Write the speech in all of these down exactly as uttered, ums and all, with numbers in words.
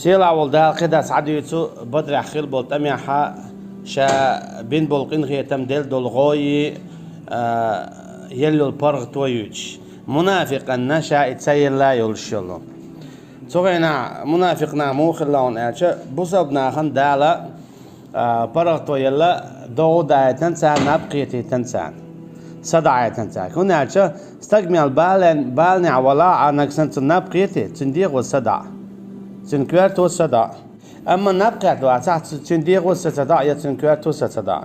Сийлахь волу Дала кхидӀа схьадуьйцу Бадрехь хилла болу тӀамехь ша бина болу къинхетам, делла долу гӀой, а, елла йолу паргӀато юьйцуш. Мунафикъанна ша и ца елла йолуш йолу. Цу хенахь мунафикъ нах муха хилла хьуна аьлча, бусалба нахана Дала, а, паргӀато елла догӀу даийтина царна, наб кхетийтина царна, са даийтина царна. ХӀунда аьлча стаг мел бален-, баланехь валахь а, нагахь санна цунна наб кхетий, цуьнан дегӀо са даӀа, цуьнан коьрто са даӀа. Амма наб кхетта вацахь, цу-, цуьнан дегӀо са ца даӀа я цуьнан коьрто са ца даӀа.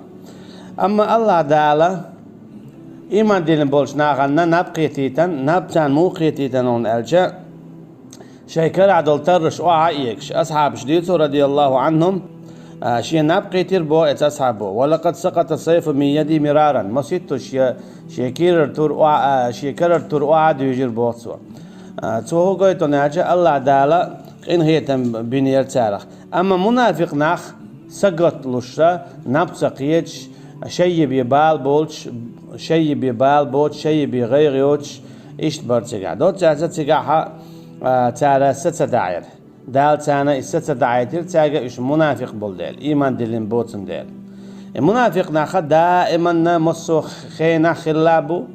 Амма Аллах Дала ийман диллина болчу нахана наб кхетийтина, наб царна муха кхетийтина хьуна аьлча, шайн карахь долу тарраш охьа а эгаш, асхьабаш дуьйцу, радияллаху Ӏанхум, а, шен наб кхийтира боху эцу асхьабо: «Ва лакъад сакъата сайфи мин яди мираран». Маситтаза шен, шен кийрара тур охьа, а, шен карара тур охьа а дуьйжира боху цо. А, цо хӀун гойту аьлча, Аллах Дала къинхетам бинера царах. Амма мунафикъ нах сагатдалуш, наб ца кхеташ, шайъе бен бала боцуш, шайъе бен бала боцуш, шайъе бен гӀайгӀа йоцуш, иштта бара цигахь. Доцца цигахь, а, цара са ца даьхьира. Дала царна и са ца даийтира, цаьрга уьш мунафикъ болу дела, ийман диллина боцун дела. И мунафикъ нах даиманна массо а хенахь хилла бу,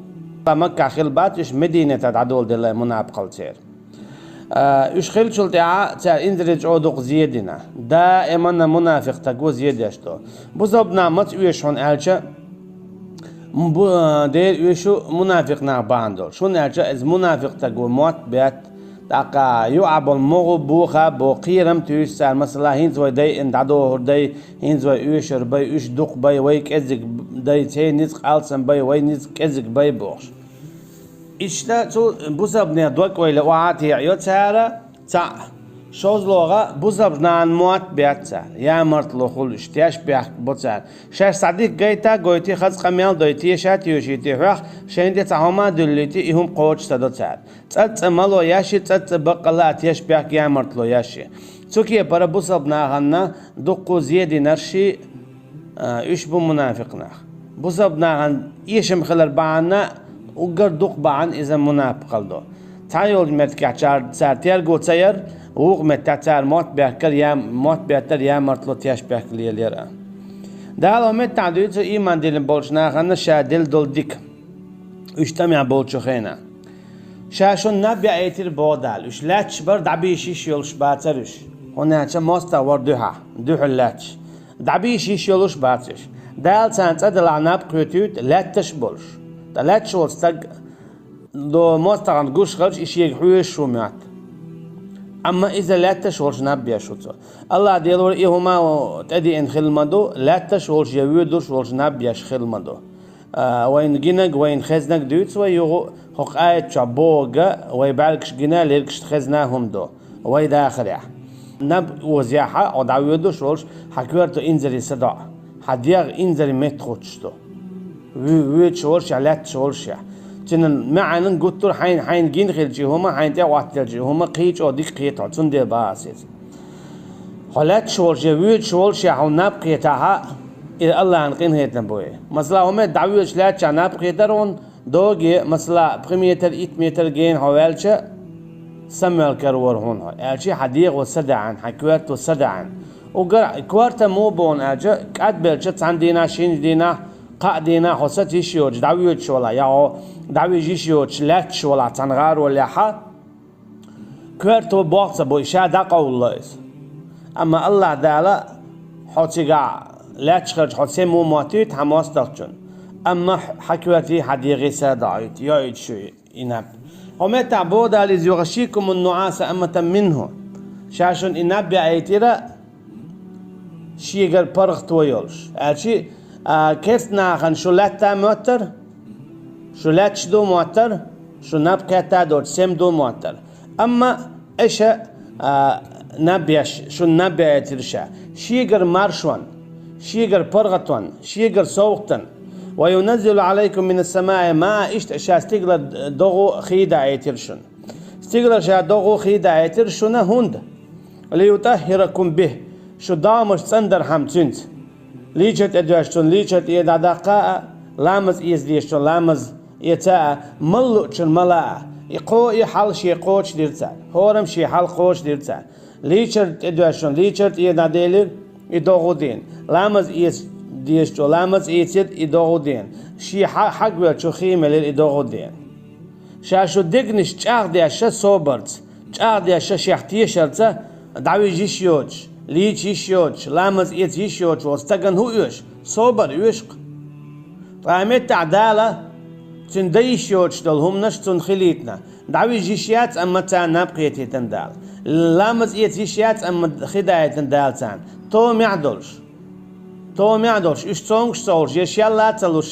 ткъа Маккахь хилла бац, уьш Мединатехь дӀадоладелла и мунапикъалла церан. А, уьш хиллачул тӀаьхьа цара инзаре чӀогӀа дукха зен дина. Даиманна мунафикъ стаг ву зен деш ду. Бусалба нах маца оьшу хьуна аьлча, м-, бу-, а, дера оьшу мунафикъ нах бахьана долуш. ХӀунда аьлча иза мунафикъ стаг ву мотт бетта, тӀаккха юкъахь болу могӀа боха а бо, кхерам а туьйсу цара, масала, хӀинца вай дайъина дӀадохур дай, хӀинца вай оьшур бай, уьш дукха бай, вай кӀезиг дай, церан ницкъ алсам бай, вай ницкъ кӀезиг бай бохуш. Иштта цу бусалбанийн дог-ойла охьа а теӀайо цара, цхьаъ. ШозлагӀа, бусалба нахана мотт бетта цара, ямартло хуьлу уьш, тешнабехк бо цара. Шаьш цхьа дика гайта а гойтий, хаза къамел а дой, теша а тоьший те хьох, шайна тӀе цхьа хӀума а дуьллий те, и хӀума кхочуш ца до цара. ЦӀа-цӀа мало еш и, цӀа-цӀа баккъалла а тешнабехк, ямартло еш и. Цу кепара бусалба нахана дуккха зен динарш, а, уьш бу мунафикъ нах. Бусалба нахана эшам хилар бахьана, уггар дукха бахьана иза мунапикъалла ду. Цхьайолчу меттигехь цара, цара терго ца яр, вукху меттехь цара мотт бехкар, я-, мотт беттар, ямартло, тешнабехк лелаяр а. Дала хӀокху меттехь дуьйцу ийман диллина болчу нахана ша делла долу дика, уьш тӀамехь болчу хенахь. Ша шуна наб яийтира боху Дала. Уьш лаьтташ бара, дӀабийша йиш йолуш бацара уьш. ХӀунда аьлча мостагӀа вара дуьхьа, дуьхьал лаьтташ. ДӀабийша йиш йолуш бац уьш. Дала царна цӀа делахь наб кхетуьйту лаьтташ а болуш. Ткъа лаьтташ волу стаг до мостагӀна гуш хилча, и шега хьоьжуш ву моьтту. Амма иза лаьтташ волуш наб беш ву цо. Аллах Делора и хӀума тӀедеана хилла ма ду, лаьтташ волуш я воьдуш волуш наб беш хилла ма ду. А, вайна гинарг, вайна хезнарг дуьйцу вай юха, хӀокху аят чохь бохург, вай бӀаьргаш гина, лергашна хезна хӀума ду вай дахарехь. Наб озъехь хьо дӀавоьдуш волуш, хьан коьрто инзаре са доӀа, хьан дегӀ инзаре меттахӀуттуш ду. Ву-, воьдуш волушехь, лаьтташ волушехь. Цуьнан маьӀнан гуттар а хьайна, хьайна гина хилча и хӀума, хьайна тӀе а хӀоттаделча и хӀума, кхин а чӀогӀа дика кхета хьо, цундела боху ас иза. Хьо лаьтташ волуш я воьдуш волушехь хьуна наб кхетахь, иза Аллахьан къинхетам бу и. Масала, хӀун метта дӀавоьдуш лаьтташехь наб кхетара хьуна, доге, масала, пхи метр, итт метр гена хьо ваьлча, самаваьлла карор вара хьуна хьо. Аьлча хьан дегӀо са даьхьна, хьан коьрто са даьхьна. Уггар коьрта муха бу хьуна аьлча, кӀадбелча цхьана дийнахь, шинчу дийнахь, кхаа дийнахь хьо саца йиш йоцуш дӀавоьдуш валахь, я хьо дӀавижа йиш йоцуш лаьтташ валахь цхьана гӀаролехь, коьрто боху ца бу, ша дӀакъовлало иза. Амма Аллах Дала хьо цигахь лаьтташ хилча хьо сема ву моттуьйту хьан мостагӀчун. Амма хьан коьртий, хьан дегӀий са доӀуьйту, йоуьйту шу и наб. Хьо меттахь боху Дала иза юха: «Югъшикумун нуӀаса аманатан минху». Ша шуна и наб яийтира, шегара паргӀато йолуш. Аьлча, а, керста нахана шу лаьтта моттара, шу лаьтташ ду моттара, шу наб кхетта доцу сема ду моттара. Амма аша, а, наб еш, шуна наб яийтира ша. Шегара маршонна, шегара паргӀатонна, шегара совгӀатанна. «Ва юназзилу Ӏалайкум минас самаи маан», иштта ша стигалара догӀу хий даийтира шуна. Стигалара ша догӀу хий даийтира шуна хӀунда? «ЛиютӀаххӀиракум бихӀ», шу догӀмаш цӀандархьама цуьнца. Лийча тӀе доьжчунна лийча тӀе дӀадаккха а, ламаз эца дезачунна ламаз эца а, мала луучунна мала а. И кхо и хьал шен кхочушдира цара. ХӀораммо шен хьал кхочушдира цара. Лийчар тӀедоьшуш, лийчар тӀера дӀаделира, и догӀу дена. Ламаз эца дезачо ламаз эцира, и догӀу дена. Шен хьа-, хьагвеллачо хи мелира, и догӀу дена. Ша шу дегнаш чӀагӀдеш собарца, чӀагӀдеш шех тешарца, дӀавижа йиш йоцуш, лийча йиш йоцуш, ламаз эца йиш йоцуш волу стагана хӀун оьшу? Собар оьшу-кх. Ткъа меттахь Дала цуьнан дан йиш йоцуш долу хӀуманаш цунна хилийтина. ДӀавижа йиш яц, амма царна наб кхетийтина Дала. Ламаз эца йиш яц, амма хи даийтина Дала царна. Томехь долуш. Томехь долуш. Уьш цомгуш ца хуьлуш, я шелла а ца луш,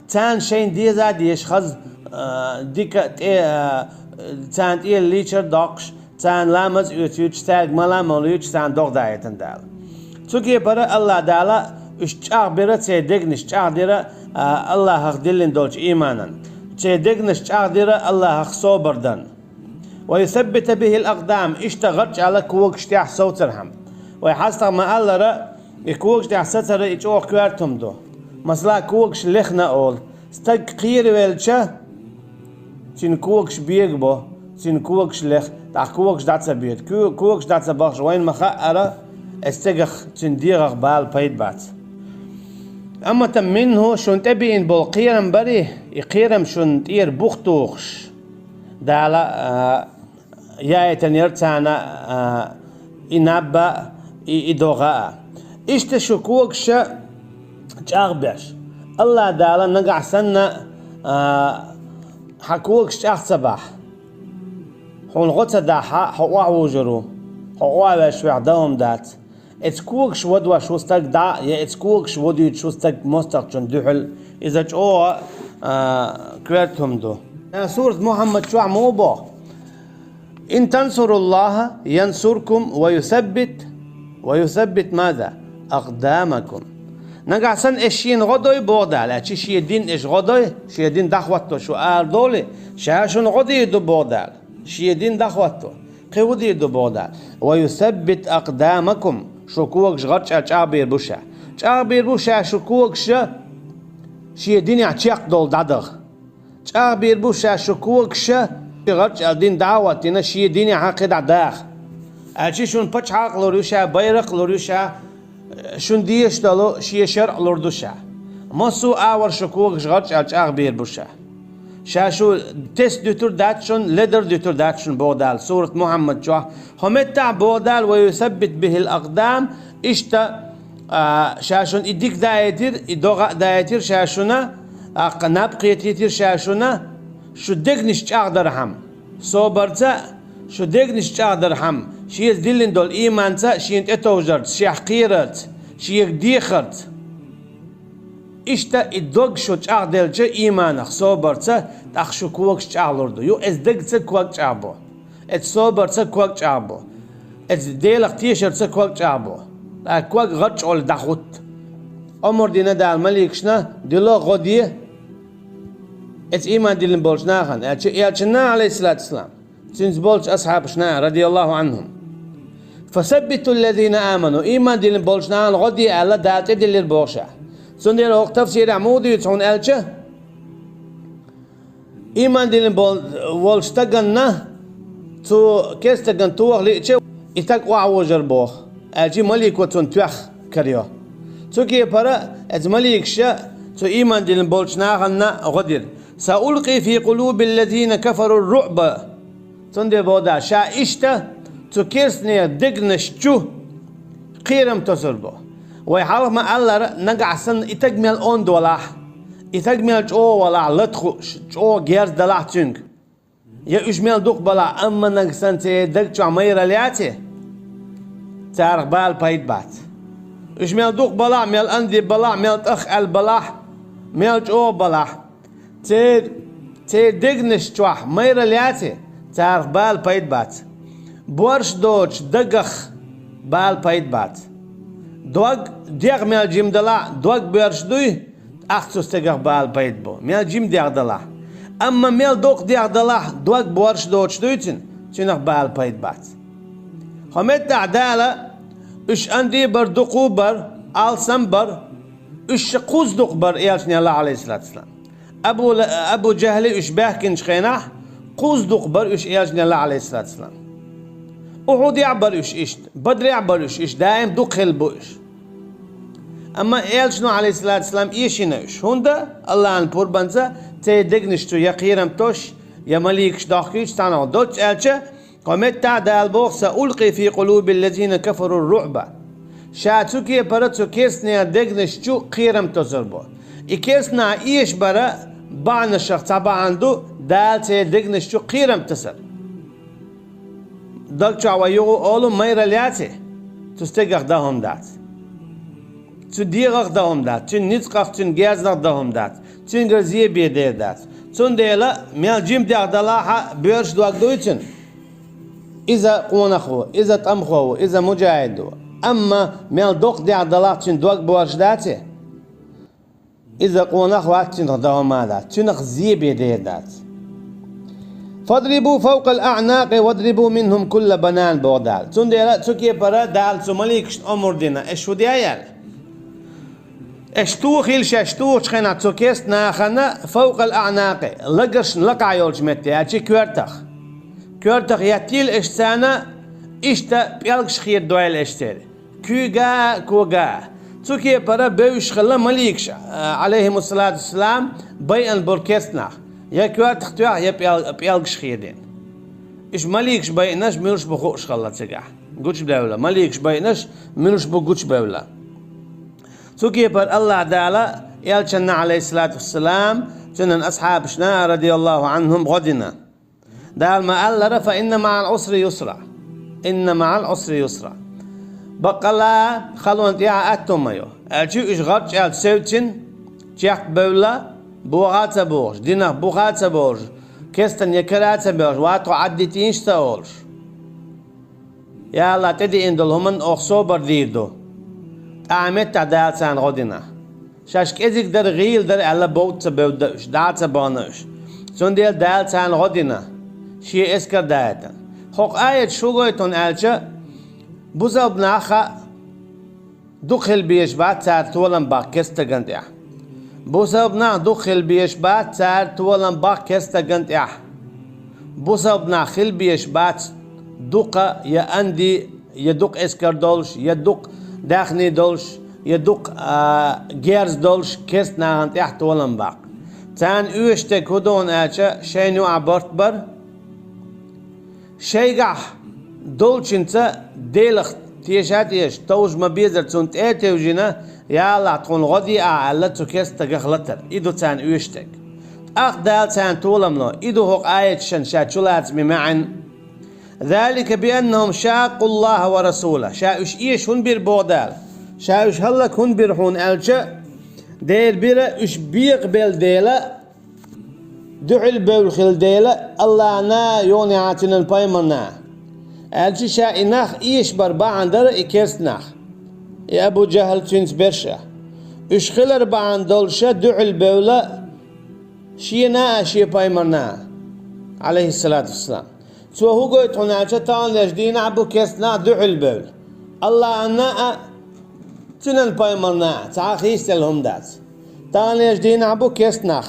царна шайна деза а дезаш хаза, а, дика тӀе, а, царна тӀера лийчар а доккхуш, царна ламаз а оьцуьйтуш, цаьрга мала а молуьйтуш, царна догӀа даийтина Дала. Цу кепара АллахӀ Дала уьш чӀагӀбира, церан дегнаш чӀагӀдира, а, АллахӀах диллина долчу ийманан. Церан дегнаш чӀагӀдира АллахӀах собар дан. «Ва юсаббита бихил акъдам», иштта гӀарчӀ аьлла когаш тӀехь совцархьама. Вай хьастагӀа ма-аллара, и когаш тӀехь сацара и чӀогӀа коьрта хӀума ду. Масала, когаш лехна олу. Стаг кхеравелча, цуьнан когаш бегабо, цуьнан когаш леха, тӀаккха когаш дӀа ца боьду. Ко-, когаш дӀа ца бахча, вайна ма-хаъара, эцу стегах, цуьнан дегӀах бала пайда бац. Амма там минху шуна тӀебиъна болу кхерам барий, и кхерам шуна тӀера бух тухуш. Дала, а, яийтинера царна, а, и наб а, и, и догӀа а. Иштта шу когаш чӀагӀбеш. АллахӀ Дала нагахь санна, а, хьан когаш чӀагӀ ца бахь, хьуна гӀо ца дахь, хьо охьавужур ву, хьо охьавеш вехь дан хӀума дац. Эцу когаш вадош ву стаг дӀа, я эцу когаш вадуьйтуш ву стаг мостагӀчунна дуьхьал, иза чӀогӀа, а, коьрта хӀума ду. Сурат Мухьаммад чохь муха боху: «Ин тансуруллаха янсуркум ва юсаббит, ва юсаббит маза? Акъдамакум». Нагахь санна аша шена гӀо дой, боху Дала, аьлча шен дин аша гӀо дой, шен дин дӀахӀотто шу арадовлий, ша шуна гӀо дийр ду, боху Дала. Шен дин дӀахӀотто. Кхин хӀун дийр ду, боху Дала? «Ва юсаббит акъдамакум», шу когаш гӀарчӀ а чӀагӀбийр бу ша. ЧӀагӀбийр бу ша шу когаш шен динехь чекхдовла дӀадаха. ЧӀагӀбийр бу ша шу когаш шен гӀарчӀ а дин дӀа а хӀоттийна, шен динехь кхидӀа даха. Аьлча шуна пачхьалкх лур ю ша, байракх лур ю ша, шуна дезаш долу шен шарӀ лур ду ша. Массо а агӀор шу когаш гӀарчӀ а чӀагӀбийр бу ша. Ша шу тесна дуьтур дац шуна, ледар дуьтур дац шуна, боху Дала, сурат Мухьаммад чохь. ХӀокху меттехь боху Дала: «Ва юсаббит бихил акъдам», иштта, а, ша шуна и дика даийтира, и догӀа а даийтира ша шуна, тӀаккха наб кхетийтира ша шуна, шу дегнаш чӀагӀдархьама. Собарца шу дегнаш чӀагӀдархьама, шеца диллина долу ийманца, шена тӀетовжарца, шех кхерарца, шега дехарца. Иштта и дог шу чӀагӀделча ийманах, собарца, тӀаккха шу когаш чӀагӀлур ду. Ю, эцу дегца ког чӀагӀбо, эцу собарца ког чӀагӀбо, эцу Делах тешарца ког чӀагӀбо. Ткъа ког гӀарчӀ олий дӀахӀутту. Омра дина Дала маликашна, дило гӀо де эцу ийман диллина болчу нахана, аьлча, элчанна, алейхиссалату вассалам, цуьнца болчу асхьабашна, радияллаху анхум. «Фасаббиту ллазина аману», ийман диллина болчу нахана гӀо де аьлла, Дала тӀедиллира боху ша. Цундела хӀокху тафсирехь муха дуьйцу хьуна аьлча, ийман диллина бол-, волчу стаганна, цу керстаган тоха лиъча, и стаг охьавожар боху, аьлча малико цунна тоьхна карайо. Цу кепара эцу маликаша цу ийман диллина болчу нахана гӀо дира. «Саулкъи фи къулуби ллазина кафару руъба». Цундела боху Дала, ша иштта цу керстанех дегнаш чу кхерам тосур бу. Вай хьалха ма-аллара, нагахь санна и стаг мел онда валахь, и стаг мел чӀогӀа валахь, лата хууш, чӀогӀа герз далахь цуьнга. Я уьш мел дукха балахь, амма нагахь санна церан даг чохь майралла яций, царах бала пайда бац. Уьш мел дукха балахь, мел онда балахь, мел тӀах аьлла балахь, мел чӀогӀа балахь, церан, церан дегнаш чохь майралла яций, царах бала пайда бац. Борш доцу дагах бала пайда бац. Дог, дегӀ мел жима далахь, дог боьрша дуй, тӀаккха цу стегах бала пайда бу, мел жима дегӀ далахь. Амма мел дукха дегӀ далахь, дог борш доцуш дуй цуьнан, цуьнах бала пайда бац. ХӀокху меттехь Дала уьш онда бар, дукха бар, алсам бар, уьш ша кхузза дукха бар элчанел, алейхиссалату вассалам. Абу Ла-, Абу Жахьли уьш баьхкинчу хенахь кхузза дукха бар уьш элчанел, алейхиссалату вассалам. Ухьудехь бара уьш иштта, Бадрехь бара уьш иштта, даим дукха хилла бу уьш. Амма Элчано, Ӏалайхиссалату вассалам, эшийна уьш. ХӀунда? Аллахьан пурбанца церан дегнаш чу я кхерам тосуш, я маликаш дохкуьйтуш цхьаьна доццу, аьлча, кху меттехь Дала боху: «Саулкъи фи къулуби ллазина кафару рруӀба». Ша цу кепара цу керстанех дегнаш чу кхерам тосур бу. И керстанах эшабара бахьанашах цхьа бахьана ду Дала церан дегнаш чу кхерам тасар. Даг чохь вай юха олу, майралла яц и? Цу стегах дан хӀума дац. Цу дегӀах дан хӀума дац. Цуьнан ницкъах, цуьнан герзах дан хӀума дац. Цуьнгара зен бен дер дац. Цундела мел жимма дегӀ далахь а, боьрша дог дуй цуьнан? Иза къонах ву, иза тӀамхо ву, иза муджахид ву. Амма мел доккха дегӀ далахь, цуьнан дог боьрша дац и? Иза къонах вац, цуьнах дан хӀума дац, цуьнах зен бен дер дац. «Фадрибу фавкъал аӀнакъи вадрибу минхум кулла банан», боху Дала. Цундела цу кепара Дала цу маликашна омра дина, аша хӀун де аьлла? Аша тухийла шаьш тухучу хенахь цу керстанахана фавкъал аӀнакъи, лагаршна лакхахь йолчу метте, аьлча коьртах. Коьртах еттийла аша царна, иштта пӀелгаш хедадойла аша церан. Куьйга а, кога а. Цу кепара бевзаш хилла маликаш, а, Ӏалайхимуссалату вассалам, байина болу керстанах. Я коьртах тоьхна, я пӀел-, пӀелгаш хедийна. Уьш маликаш байинарш муьлш бу хууш хилла цигахь. Гучубевлла. Маликаш байинарш муьлш бу гучубевлла. Цу кепара Аллахь Дала Элчанна, Ӏалайхиссалату вассалам, цуьнан асхьабашна, радияллаху Ӏанхум, гӀо дина. Дала ма-аллара: «Фа инна маӀал Ӏусри юсра». «Инна маӀал Ӏусри юсра». Баккъалла халонан тӀехь атто ма ю. Аьлча уьш гӀарчӀ аьлла севцина, чекхбевлла, боха а ца бохуш, динах буха а ца бохуш, кестан якара а ца бевллаш, ва тхо Ӏаддитийша ца олуш. Я Аллахь, тӀедеана долу хӀуманна оха собар дийр ду. ТӀаккха меттахь Дала царна гӀо дина. Шаьш кӀезиг дара, гӀийла дара аьлла, бовда ца бевдда уьш, дӀа а ца бахана уьш. Цундела Дала царна гӀо дина, Шен эскар даийтина. ХӀокху аяташ хӀун гойту хьуна аьлча, бусалба нах а дукха хила безаш бац цара толам баккха керста стагана тӀехь. Бусалба нах дукха хила безаш бац цара толам баккха керста стагана тӀехь. Бусалба нах хила безаш бац дукха я анди, я дукха эскар долуш, я дукха даьхний долуш, я дукха, а, герз долуш керста нахана тӀехь толам баккха. Царна оьшуш дерг хӀун ду хьуна аьлча, шайна юкъахь барт бар. Шайгахь долчуьнца Делах теша а тешаш, товжа ма-беззара цунна тӀе а тевжина, я Аллахь, тхуна гӀо де ахь аьлла, цу керста стагах латар. И ду царна оьшуш дерг. ТӀаккха Дала царна толам ло. И ду хӀокху аяташна ша чулацаме маьӀна. «Залика бианнахум шаккъу Аллаха ва расула». Ша уьш эша хӀунда бира боху Дала? Ша уьш хӀаллак хӀунда бира хьуна аьлча, Дела бира уьш бекъабелла дела, дуьхьал бевлла хилла дела, Аллахьна, юха а цуьнан пайхамарна. Аьлча ша и нах эшабар бахьана дара и керста нах. И Абу ЖахӀал, цуьнца берш а. Уьш хилар бахьана долуша дуьхьал бевлла шена а, шен пайхамарна а, Ӏалайхиссалату вассалам. Цо хӀун гойту хьуна аьлча, таханлерчу дийнахь бу керста нах дуьхьал бевлла. Аллахьна а, цуьнан пайхамарна а цхьа а хийцаделла хӀума дац. Таханлерчу дийнахь бу керста нах,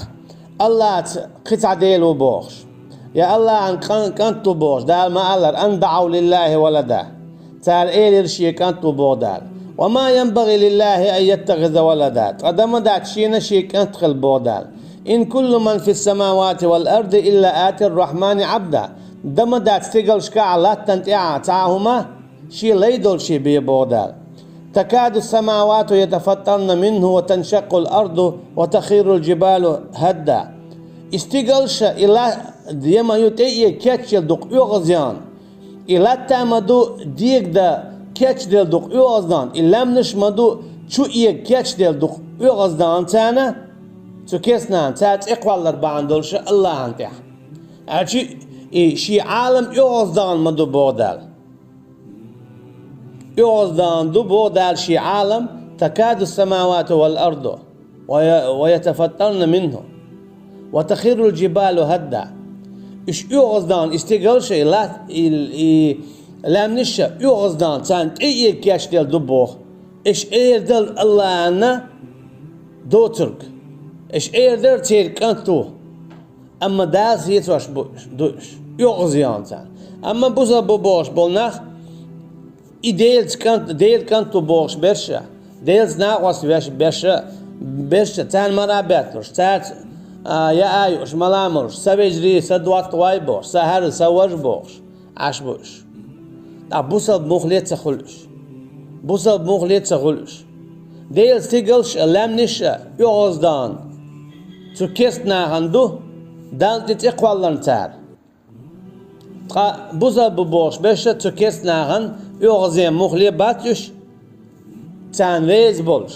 Аллахьца кхин цхьа дела ву бохуш, я Аллахьан кӀан-, кӀант ву бохуш, Дала ма-аллара: «Ам даӀав лиллахи валада». Цара элира: «Шен кӀант ву», боху Дала. «Ва ма янбагӀи лиллахи ан яттахиза валада». Ткъа дан ма дац шена шен кӀант хила, боху Дала. «Ин куллу ман фис-самавати вал арди илла атир-рахмани Ӏабда». Дан ма дац стигалшкахь а, латтана тӀехь а цхьа а хӀума шен лай долчу бен, боху Дала. «Такаду ас-самавату ятафаттарна минху ва таншаккъул арду ва тахиррул жибалу хадда». И стигалша, и ла-, я ма ю тӀе а кечъелла дукха оьгӀазъян. И латта а ма ду дега дан кечделла дукха оьгӀаздан, и лаьмнаш а ма ду чу эга кечделла дукха оьгӀаздан царна, цу керста нахана, цара цӀе кхоллар бахьана долуша Аллахьан тӀехь. Аьлча и шен Ӏалам оьгӀаздан ма ду, боху Дала. ОьгӀаздан ду, боху Дала, шен Ӏалам: «Такаду ас-самавату вал арду». ва я-, ва ятафаттарна минху, ва тахиррул жибалу хадда. Уьш оьгӀаздан, и стигалша, и ла-, и, и лаьмнаш а оьгӀаздан, царна тӀе а эга кечделла ду боху. Уьш эр дара Аллахьна доцург. Уьш эр дара церан кӀант ву. Амма Дала сецош бу-, ду уьш, оьгӀазъян царна. Амма бусалба бу бохуш болу нах, и Делаца кӀант, Делан кӀант ву бохуш берш а, Делаца накъост веш берш а, берш а, царна мара а бетталуш, цаьрца, а, яа а юуш, мала а молуш, сан вежарий, сан доттагӀий бохуш, сан хӀара, сан важа бохуш, Ӏаш бу уьш. Ткъа бусалба муххале а ца хуьлу уьш. Бусалба муххале а ца хуьлу уьш. Делан стигалш а, лаьмнаш а оьгӀаздахана цу керста нахана ду, Далла тӀе цӀе кхолларна цара. Ткъа бусалба бу бохуш берш а цу керста нахана оьгӀазъян муххале а бац уьш, царна реза болуш.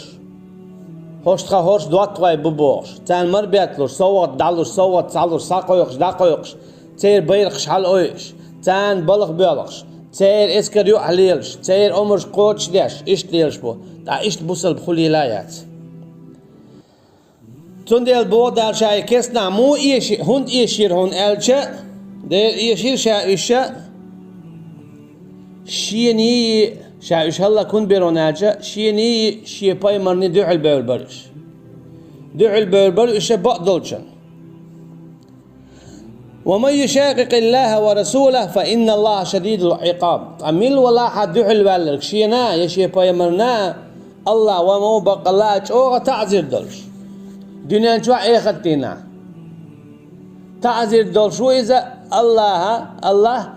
ХӀорш тхан хӀорш доттагӀий бу бохуш, царна мара бетталуш, совгӀат дӀалуш, совгӀат схьалуш, схьакхойкхуш, дӀакхойкхуш, церан байракхаш хьалаойуш, царна балха боьлхуш, церан эскар юкъахь лелаш, церан омраш кхочушдеш, иштта лелаш бу. Ткъа иштта бусалба хуьлийла а яц. Цундела боху Дала, ша и керста нах муха эши-, хӀунда эшийра хьуна аьлча, Дела эшийра ша уьш, шений, ша уьш хӀаллак хӀунда бира хьуна аьлча, шений, шен пайхамарний дуьхьал бевр бара уьш. Дуьхьал бевр бара уьш бакъдолчун. «ومن يشاقق الله ورسوله فإن الله شديد العقاب». Ткъа мила валахь а дуьхьал ваьлларг шена а, я шен пайхамарна а, АллахӀ ва ма ву баккъалла а чӀогӀа таӀзир долуш. Дуьнен чохь а, эхартан дийнахь а. ТаӀзир долуш ву иза АллахӀа, АллахӀ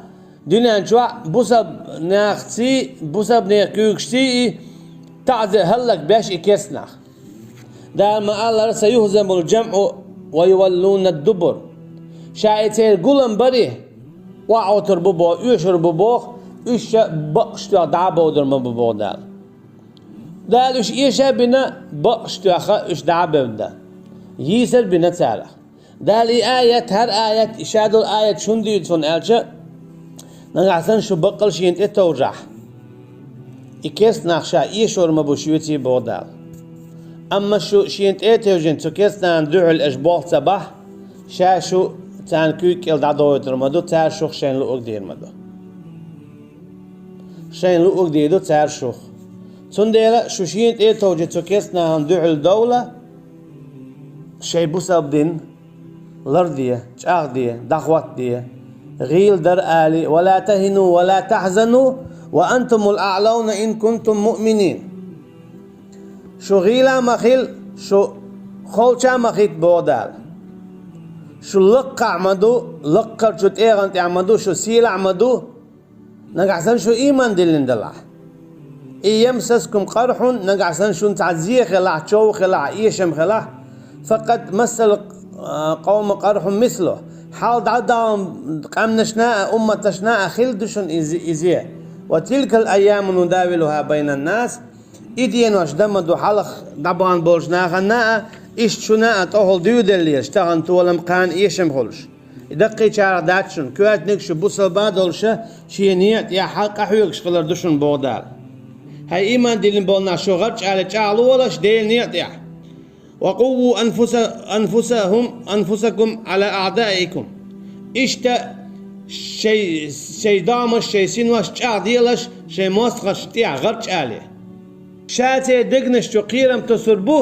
дуьнен чохь а бусалба нахаций, бусалба нехан куьйгашций и таӀзир, хӀаллак беш и керста нах. Дала ма-аллара: «سيهزم الجمع ويولون الدبر». Ша и церан гулам барий, охьаӀоттур бу боху, оьшур бу боху, уьш ша бакъ тоьхна дӀа а бовдур ма бу боху Дала. Дала уьш эша а бина, бакъ тоьхна уьш дӀа а бевдда. Йийсар а бина царах. Дала и аят, хӀара аят, и ша долу аят шуна дуьйцу хьуна аьлча, нагахь санна шу баккъал шена тӀе товжахь, и керста нах ша эшор ма бу шуьйций боху Дала. Амма шу шена тӀе а тевжина, цу керста нахана дуьхьал аша болх ца бахь, ша шу царна куьйга кӀел дӀадовуьйтур ма ду, цара шух шайна луург дийр ма ду. Шайна луург дийр ду цара шух. Цундела шу шена тӀе а товжий, цу керста нахана дуьхьал довла, шайн бусалба дин ларде, чӀагӀде, дӀахӀоттаде, гӀийла дара алий: «ولا تهنوا ولا تحزنوا وأنتم الأعلون إن كنتم مؤمنين». Шу гӀийла а ма хила, шу холча а ма хӀитта боху Дала. Шу лакхахь ма ду, лакхарчу тӀегӀан тӀехь ма ду, шу сийлахь ма ду, нагахь санна шу ийман диллина делахь. «إن يمسسكم قرح», нагахь санна шуна цхьа зе хилахь, чов хилахь, эшам хилахь, «فقد مس القوم قرح مثله». Хьал дӀадахана къаьмнашна а, умматашна а хилла ду шуна и зе, и зе. «وتلك الأيام نداولها بين الناس». И денош дан ма ду хьалха дӀабахана болчу нахана а, иштта шуна а тӀехула дуьйделлера, тахана толам, кхана эшам хуьлуш. И даккхийчарах дац шуна, коьртаниг шу бусалба а долуша, шен некъа тӀехь къахьоьгуш хилар ду шуна боху Дала. ХӀай ийман диллина болу нах, шу гӀарчӀале чӀагӀло валаш Делан некъа тӀехь. «وقووا أنفس-، أنفسهم، أنفسكم على أعدائكم». Иштта шай, шай домаш, шай синош чӀагӀделаш, шай мостагӀаш тӀехь гӀарчӀале. Ша церан дегнаш чу кхерам тосур бу,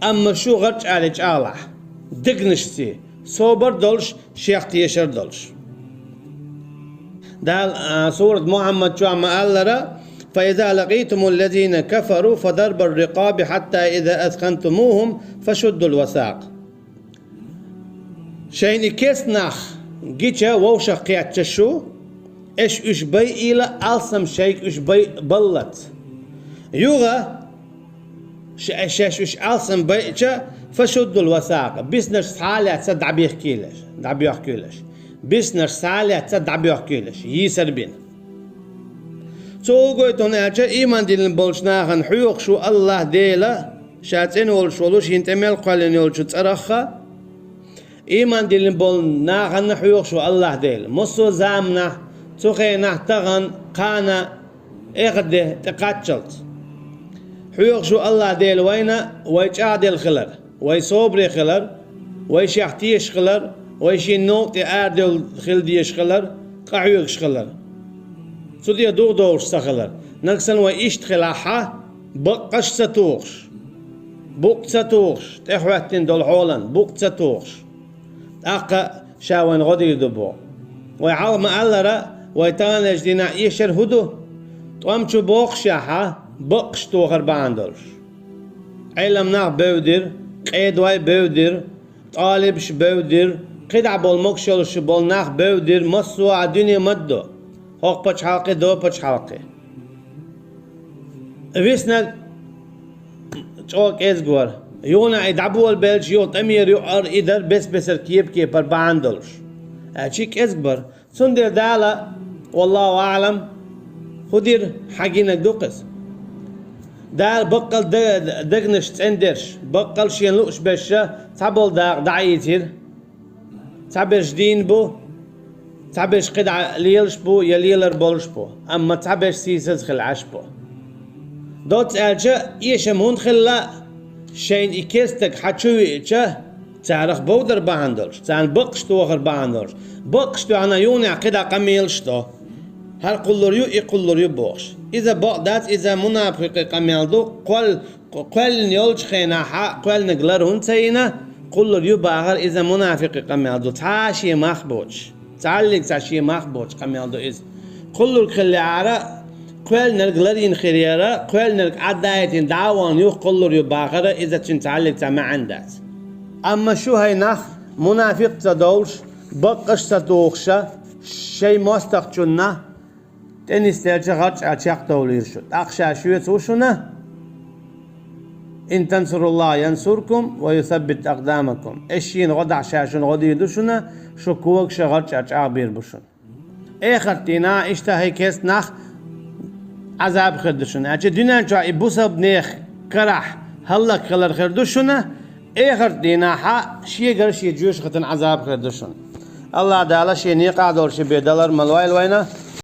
амма шу гӀарчӀале чӀагӀлахь. Дегнашций, собар долуш, шех тешар долуш. Дала, а, сурат Мухьаммад чохь ма-аллара: «فإذا لقيتم الذين كفروا فضرب الرقاب حتى إذا أثخنتموهم فشدوا الوثاق». Шайна и керста нах гича, вовшах кхетча шу, аша уьш байийла алсам шайга уьш бай-, баллалц. Юха, ш-, шаьш уьш алсам байъича, «فشدوا الوثاق», биснарш схьа а лаьцна дӀабехкийла аша, дӀабоьхкийла аша. Биснарш схьа а лаьцна дӀабоьхкийла аша, йийсар бина. Цо хӀун гойту хьуна аьлча, ийман диллина болчу нахана хьоьхуш ву АллахӀ Дела, ша цӀена волуш волу, шена тӀе мел кхоьллина йолчу цӀарахха, ийман диллина болу нахана хьоьхуш ву АллахӀ Дела. Массо а заманахь, цу хенахь, тахана, кхана, эхарт де тӀекхаччалц. Хьоьхуш ву АллахӀ Дела вайна, вай чӀагӀделла хилар, вай собаре хилар, вай шех тешаш хилар, вай шен новкъа тӀе арадевлла хила дезаш хилар, къахьоьгуш хилар. Цу тӀе духадовлуш ца хилар. Нагахь санна вай иштта хилахь, баккъаш а ца тухуш, букъ ца тухуш, тӀехӀоьттина долу хьолан букъ ца тухуш, тӀаккха ша вайна гӀо дийр ду боху. Вай хьалха ма-аллара, Вай таханлерчу дийнахь эшар хӀун ду? ТӀом чу бохкушехь, баккъаш тохар бахьана долуш. Ӏелам нах бевдира, къедой бевдира, тӀалибаш бевдира, кхидӀа болу могуш йолуш болу нах бевдира, массо а дуьне ма-дду, хӀокху пачхьалкхе, до пачхьалкхе. Виснарг чӀогӀа кӀезиг вара. Юха и дӀаболабелча, юха тӀамера юкъара и дара бес-бесара кепа-кепара бахьана долуш. Аьлча кӀезиг бара. Цундела Дала, валлаху аӀлам, хӀун дира, хьан гинарг ду-кх иза. Дала баккъал да-, дегнаш цӀендерш, баккъал шена лууш берш цхьаболу дакъа дӀаийцира. Цхьаберш дийна бу, цхьаберш кхидӀа лелаш бу я лелар болуш бу, амма цхьаберш сийсаза хила Ӏаш бу. Доцца аьлча, эшам хӀунда хилла, шайна и керстаг хьан чу веача, царах бовдар бахьана долуш, царна баккъаш тохар бахьана долуш. Баккъаш тоьхна юханехь кхидӀа къамелаш до. ХӀара кхуллур ю, и кхуллур ю бохуш. Иза бакъ дац, иза мунафикъийн къамел ду, кхол-, кхоьллина йолчу хенахь кхоьллинарг лар хӀунда ца йина, кхуллур ю бахар, иза мунафикъийн къамел ду, цхьа а шен мах боцуш. Цхьаьллиг цхьа шен мах боцуш къамел ду иза. Кхуллург хиллехьара, кхоьллинарг ларйина хир яра, кхоьллинарг Ӏаддаийтина дӀа а вахана юха кхуллур ю бахара, иза цуьнан цхьаьллиг цхьа маьӀна дац. Амма шу хӀай нах, мунафикъ ца довлуш, баккъаш ца тухуша, шайн мостагӀчунна тӀе нисделча гӀарчӀа чекхдовлийра шу. ТӀаккха ша шоьца ву шуна? «Ин тансуруллаха янсуркум ва юсаббит акъдамакум». Аш шена гӀо дахь ша шуна гӀо дийр ду шуна, шу когаш а гӀарчӀа чӀагӀбийр бу шуна. Эхарт дийнахь иштта хӀай керста нах, Ӏазаб хир ду шуна. Аьлча дуьнен чохь и бусалба нехан карахь хӀаллакьхилар хир ду шуна, эхарт дийнахь шегара шен жоьжахатин Ӏазаб хир ду шуна. АллахӀ Дала шен некъахь долуш бен далар ма лойла вайна.